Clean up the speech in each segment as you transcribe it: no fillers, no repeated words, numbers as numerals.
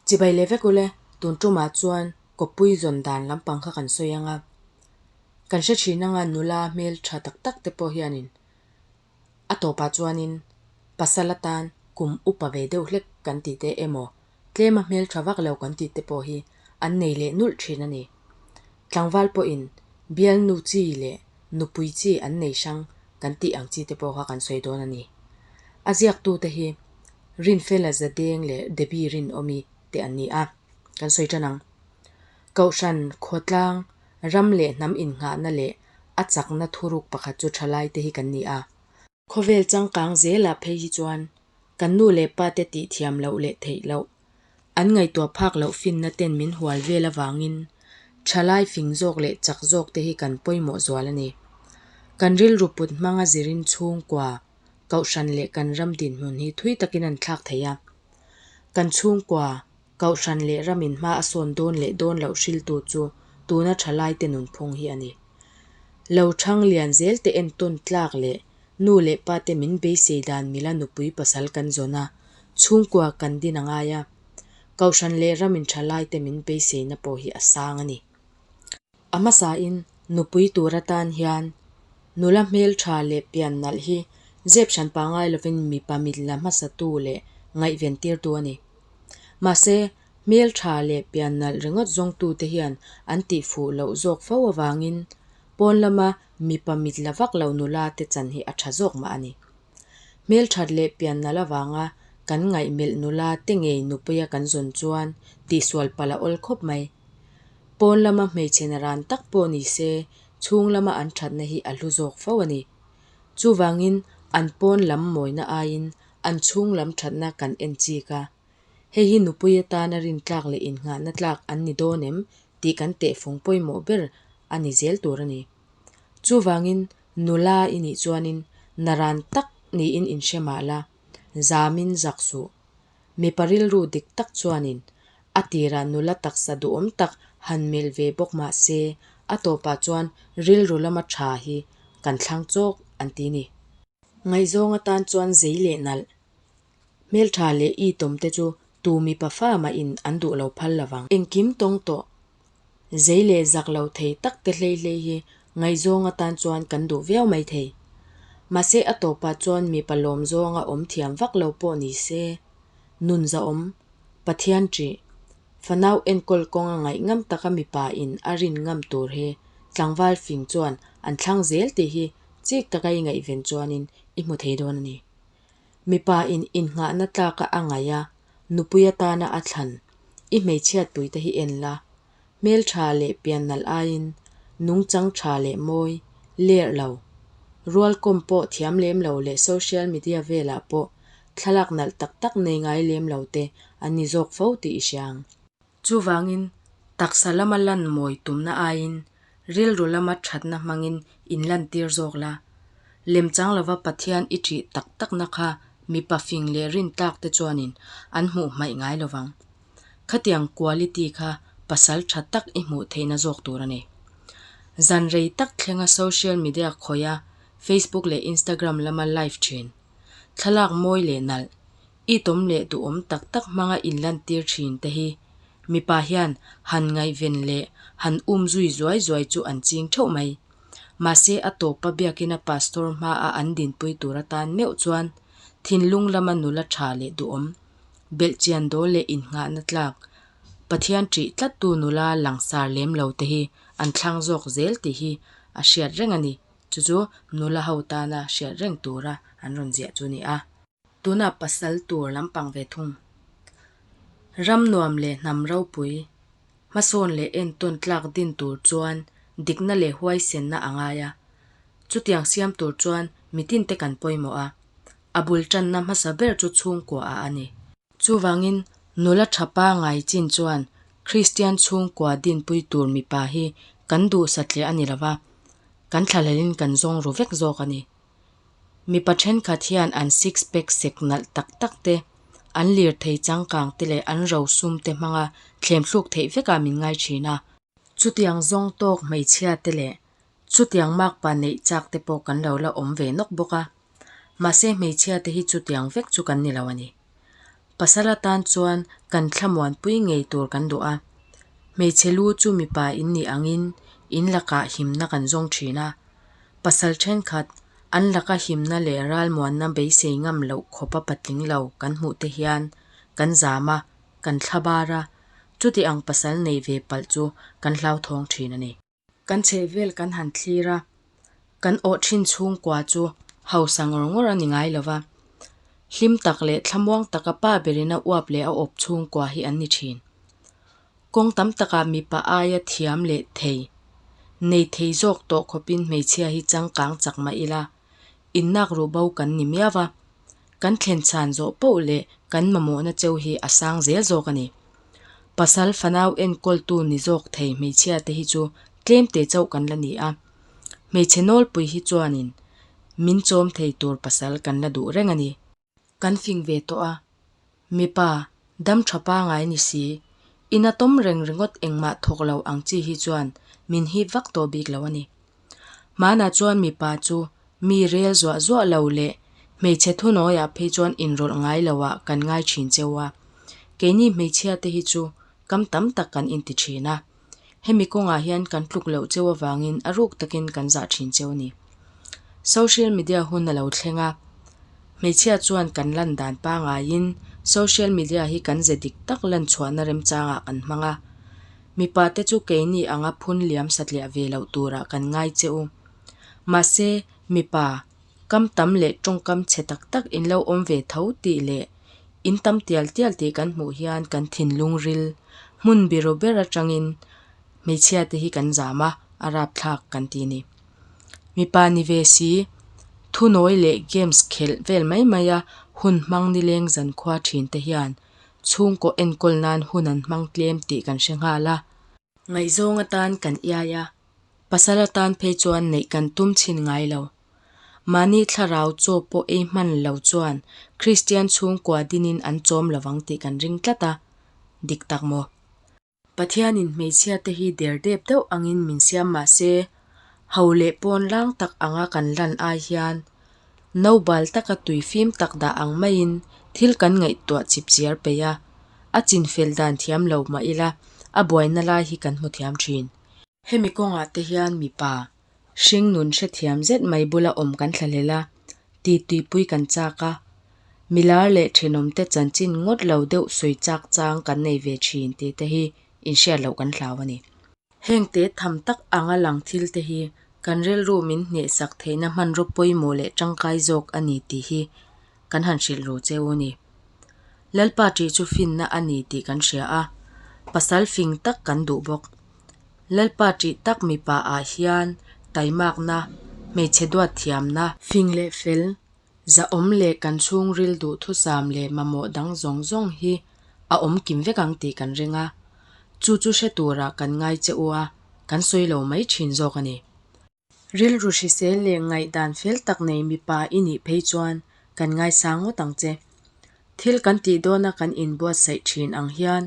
Chibai leh vek ule, tun tumah chuan kawppui zawn dan lampang kha kan sawi ang a. Kan hre thin anga nula hmel tha tak tak te pawh hianin a tawpah chuanin pasal atan kum upa ve deuh hlek kan tih te emaw tlema hmel tha vak lo kan tih te pawh hi an nei leh nulh thin a ni. Tlangval pawhin bialnu chi leh nupui chi an nei hrang kan tih ang chi te pawh kha kan sawi dawn a ni. A ziaktute hi Rinfela Zadeng leh Debbie Rinawmi te an ni a, kan sawi tan ang. Kohhran, khawtlang, ram leh hnam innghahna leh a chakna thuruk pakhat chu thalaite hi kan ni a. Khawvel changkang zelah phei hi chuan kan nu leh pa te tih thiam loh leh theih loh, an ngaihtuah phak loh finna ten min hual vel avangin thalai fing zawk leh chak zawk te hi kan pawimawh zual a ni. Kan rilru put hmanga zirin chhungkua, kohhran leh kan ram dinhmun hi thui takin an thlak thei a. Kan chhungkua, kohhran leh ramin hma a sawn dawn leh dawn loh hriltu chu tuna thalaite nunphung hi a ni. Lo thang lian zel te entawn tlak leh nu leh pa te min beisei dan mila nupui pasal kan zawn a, chhungkua kan din a ngai a. Kohhran leh ramin thalaite min beiseina pawh hi a sang a ni. A hmasain nupui tur atan hian nula hmeltha leh pian nalh hi zep hran pangai lovin mipa mit la hmasatu leh ngaihven tirtu a ni. Mahse, hmeltha leh pian nalh ringawt zawngtute hian an tihfuh loh zawk fo avangin pawn lama mipa mit la vak lo nula te chan hi a tha zawk mah a ni. Hmelthat leh pian nalh avanga kan ngaihmelh nula te ngei nupuia kan zawn chuan tihsual palh a awl khawp mai. Pawn lama hmeichhe naran tak pawh ni se, chhung lama an thatna hi a hlu zawk fo a ni. Chuvangin an pawn lam mawina aiin an chhung lam thatna kan en chik a. Hei hi nupui atana rintlak leh innghahna tlak an ni dawn em tih kan tehfung pawimawh ber a ni zel tur a ni. Chuvangin nula i nih chuanin naran tak niin inhre mah la, zamin zak suh. Mipa rilru dik tak chuanin a tirah nula taksa duhawm tak han melh ve bawk mah se a tawpah chuan rilru lama tha hi kan thlang chawk an ti ni. Ngaihzawng atan chuan zei leh nalh, hmeltha leh itawm te chu tu mipa fa mahin an duh lo phal lovang. Engkim tawng tawh, zei leh zak lo thei tak te hlei hlei hi ngaihzawng atan chuan kan duh viau mai thei. Mahse a tawpah chuan mipa lawm zawnga awm thiam vak lo pawh ni se, nun zahawm, Pathian ṭih, fanau enkawl kawnga ngaih ngam taka mipa in a rin ngam tur hi tlangval fing chuan an thlang zel tih hi chik taka i ngaihven chuanin i hmu thei dawn a ni. Mipa in innghahna tlaka a ngaih a, nupui atana a thlan, i hmeichhiatpui te hi en la, hmeltha leh pian nalh aiin nungchang tha leh mawi, lerh lo, rualkawm pawh thiam lem lo leh social media velah pawh thlalak nalh tak tak nei ngai lem lo te an ni zawk fo tih i hria ang. Chuvangin, taksa lama lan mawi tumna aiin rilru lama thatna hmangin inlantir zawk la. Lemchang lova Pathian i ṭih tak takna kha mipa fing leh rintlak te chuanin an hmuh hmaih ngai lovang. Khatiang quality kha pasal tha tak i hmuh theihna zawk tur a ni. Zan rei tak thlenga social media khawiha Facebook leh Instagram lama live thin, thlalak mawi leh nalh, Itawm leh duhawm tak tak hmanga inlantir thin te hi mipa hian han ngaihven leh han um zui zuai zuai chu an ching theuh mai. Mahse a tawpa biakina pastor hmaa an dinpui tur atan meuh chuan thinlung lama nula tha leh duhawm, belhchian dawl leh innghahna tlak, Pathian ṭih tlattu nula langsar lem lo te hi an thlang zawk zel tih hi a hriat reng a ni. Chu chu nula ho tana hriat reng tura an rawn ziah chu a ni a. Tunah pasal tur lampang ve thung. Ram nuam leh hnam ropui, hmasawn leh entawn tlak din tur chuan dikna leh huaisenna a ngai a. Chutiang siam tur chuan mitinte kan pawimawh a, a bul tanna hmasa ber chu chhungkua ah a ni. Chuvangin nula tha pangai chin chuan Kristian chhungkua dinpui tur mipa hi kan duh satliah a ni lova, kan thlahlelin kan zawng ru vek zawk a ni. Mipa thenkhat hian an six pack sek nalh tak tak te, an lirthei changkang te leh an rosum te hmanga thlemthluk theih vekah min ngai thin a. Chutiang zawng tawk hmeichhia te leh chutiang makpa neih chak te pawh kan lo la awm ve nawk bawk a. Mahse hmeichhia te hi chutiang vek chu kan ni lo a ni. Pasal atan chuan kan thlamuanpui ngei tur kan duh a. Hmeichhe lu chu mipa in nih angin in lakah himna kan zawng thin a. Pasal thenkhat, an laka himna leh ralmuanna beisei ngam loh khawpa patling lo kan hmuh te hian kan zam a, kan thlabar a, chuti ang pasal nei ve palh chu kan hlauthawng thin a ni. Kan chhehvel kan han thlir a, kan awh thin chhungkua chu hausa ngawr ngawr a ni ngai lo va, hlim tak leh thlamuang taka pa berin a uap leh a awp chhungkua hi an ni thin. Kawng tam takah mipa aia thiam leh thei, nei thei zawk tawh khawpin hmeichhia hi changkang chak mah ila, innak ruh bo kan ni miau va, kan thlen chhan zawh poh leh kan mamawhna cheu hi a sang zel zawk a ni. Pasal fanau enkawltu ni zawk thei hmeichhia te hi chu tlem te chauh kan la ni a, hmeichhe nawlpui hi chuanin min chawm thei tur pasal kan la duh reng a ni. Kan fing ve tawh a, mipa dam tha pangai ni si, ina tawm reng ringawt engmah thawk lo ang chi hi chuan min hip vak tawh bik lo a ni. Hmanah chuan mipa chu mi rel zuah zuah lo leh hmeichhe thunawiah phei chuan inrawlh ngai loah kan ngai thin cheu a, keini hmeichhia te hi chu kam tam tak kan inti thin a. Hemi kawngah hian kan tluk loh cheu avangin a ruk takin kan zah thin cheu a ni. Social media hun a lo thleng a, hmeichhia chuan kan lan dan pangaiin social media hi kan ze dik tak lan chhuahna remchangah kan hmang a. Mipa te chu keini anga phun liam satliah ve loh turah kan ngai che u. Mahse, mipa, kam tam leh tawngkam chhe tak tak in lo awm ve tho tih leh in tam tial tial tih kan hmuh hian kan thinlung ril hmun biru ber atangin hmeichhia te hi kan zam a, a rapthlak kan ti ni. Mipa ni ve si, thunawi leh games khelh vel mai mai a hun hmang nileng zankhua thin te hian Chhungkaw enkawl nan hun an hmang tlem tih kan hre nghal a. Ngaihzawng atan kan iai a, pasal atan phei chuan neih kan tum chhin ngai lo. Mahni thlarau chaw pawh ei hman lo chuan Kristian chhungkua dinin an chawm lovang tih kan ring tlat a, dik tak maw? Pathianin hmeichhia te hi der dep deuh angin min siam mah se, ho leh pawn lang tak anga kan lan ai hian no bal taka tui fim tak dah ang maiin thil kan ngaihtuah chip chiar peih a, a chinfel dan thiam lo mah ila a buaina lai hi kan hmu thiam thin. Hemi kawngah te hian mipa hringnun hrethiam zet mai bula awm kan thlahlel a, tituipui kan chak a, milar leh thenawmte chanchin ngawt lo deuh sawi chak chang kan nei ve thin tih te hi inhriat loh kan hlau a ni. Heng te tham tak anga lang thil te hi kan rilru min hnehsak theihna hmanraw pawimawh leh tangkai zawk a ni tih hi kan han hrilh ru che u ni. Lalpa ṭih chu finna a ni tih kan hria a, pasal fing tak kan duh bawk. Lalpa ṭih tak mipa ah hian taimakna, hmeichhe duat thiamna, fing leh fel, zahawm leh kan chhungril duhthusam leh mamawh dang zawng zawng hi a awm kim vek ang tih kan ring a, chu chu hre turah kan ngai che u a, kan sawi lo mai ṭhin zawk a ni. Rilru hrisel leh ngaihdan fel tak nei mipa i nih phei chuan kan ngaisang ngawt ang che. Thil kan tih dawna kan inbuatsaih thin ang hian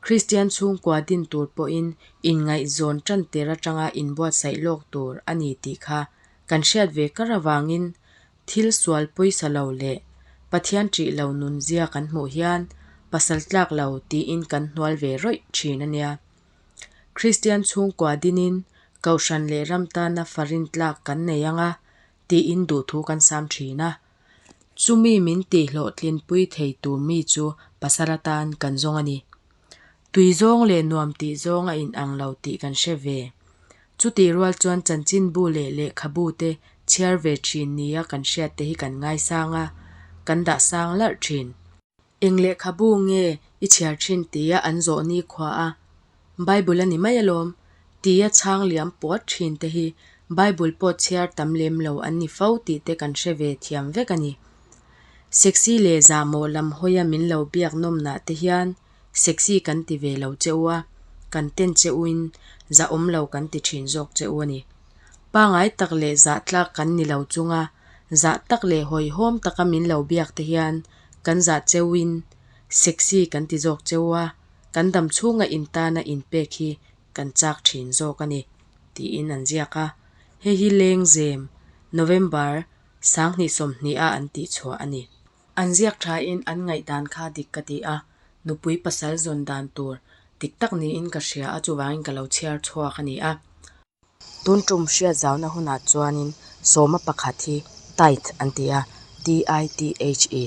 Kristian chhungkua din tur pawhin inngaihzawn tan tir atanga inbuatsaih lawk tur a ni tih kha kan hriat ve kar avangin thil sual pawisa lo leh Pathian ṭih lo nunzia kan hmuh hian pasal tlak lo tiin kan hnual ve rawih thin a nia. Kristian chhungkua dinin Kohhran leh ram tana farin tlak kan nei ang a, tiin duhthu kan sam thin a. Chumi min tihhlawhtlinpui thei tur mi chu pasal atan kan zawng a ni. Tui zawng leh nuam tih zawng a inang lo tih kan hre ve. Chutih rual chuan chanchinbu leh lehkhabu te chhiar ve thin nia kan hriat te hi kan ngaisang a, kan dah sang larh thin. Eng lehkhabu nge i chhiar thin tia an zawh ni khua a, Bible a ni mai alawm tia chhang liam puat thin te hi Bible pawh chhiar tam lem lo an ni fo tih te kan hre ve thiam vek a ni. Sexy leh zahmawh lam hawia min lo biak nawmnah te hian sexy kan ti ve lo che u a, kan ten che uin zahawm lo kan ti thin zawk che u a ni. Pangai tak leh zahtlak kan ni lo chunga zah tak leh hawihhawm taka min lo biak te hian Kan zah cheuin sexy kan ti zawk cheu a, kan dam chhunga intana inpek hi kan chak thin zawk a ni, tiin an ziak a. Hei hi Lengzem, November, 2020 a an tihchhuah a ni. An ziak thain an ngaihdan kha dik ka ti a, nupui pasal zawn dan tur dik tak niin ka hria a, chuvangin ka lo chhiar chhuak a ni a. Tun tum hriat zauna hunah chuanin sawma pakhat hi tithe an ti a, T-I-T-H-E.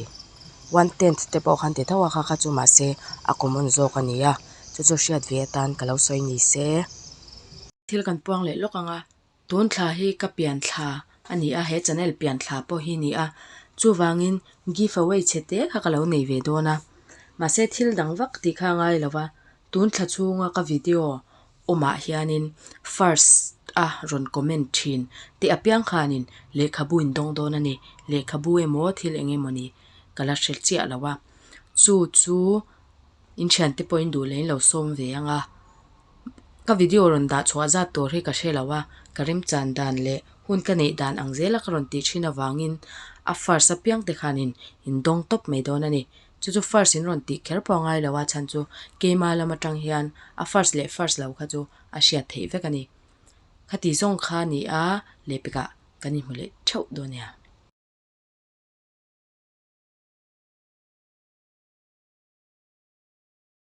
One tenth te pawh khan ti tho a kha kha chu mahse a common zawk a ni a, chu chu hriat ve atan ka lo sawi ni se. Thil kan puang leh lawk ang a, tun thla hi ka pian thla a ni a, he channel pian thla pawh hi ni a, chuvangin give away chhe te kha ka lo nei ve dawn a, mahse thil dang vak tih kha a ngai lo va, tun thla chhunga ka video awmah hianin first a rawn comment thin tih apiang khanin lehkhabu in dawng dawn a ni. Lehkhabu emaw thil eng emaw ni ka la hre chiah lo a. Chu chu in thiante pawh in duh leh in lo sawm ve ang a. Ka video rawn dah chhuah zat tur hi ka hre lo a, ka remchan dan leh hun ka neih dan ang zela ka rawn tih thin avangin a first apiang te khanin in dawng tawp mai dawn a ni. Chu chu first in rawn tih kher pawh a ngai lo a chhan chu keima lam atang hian a first leh first lo kha chu a hriat theih vek a ni. Khati zawng kha ni a lehpekah kan inhmu leh theuh dawn nia.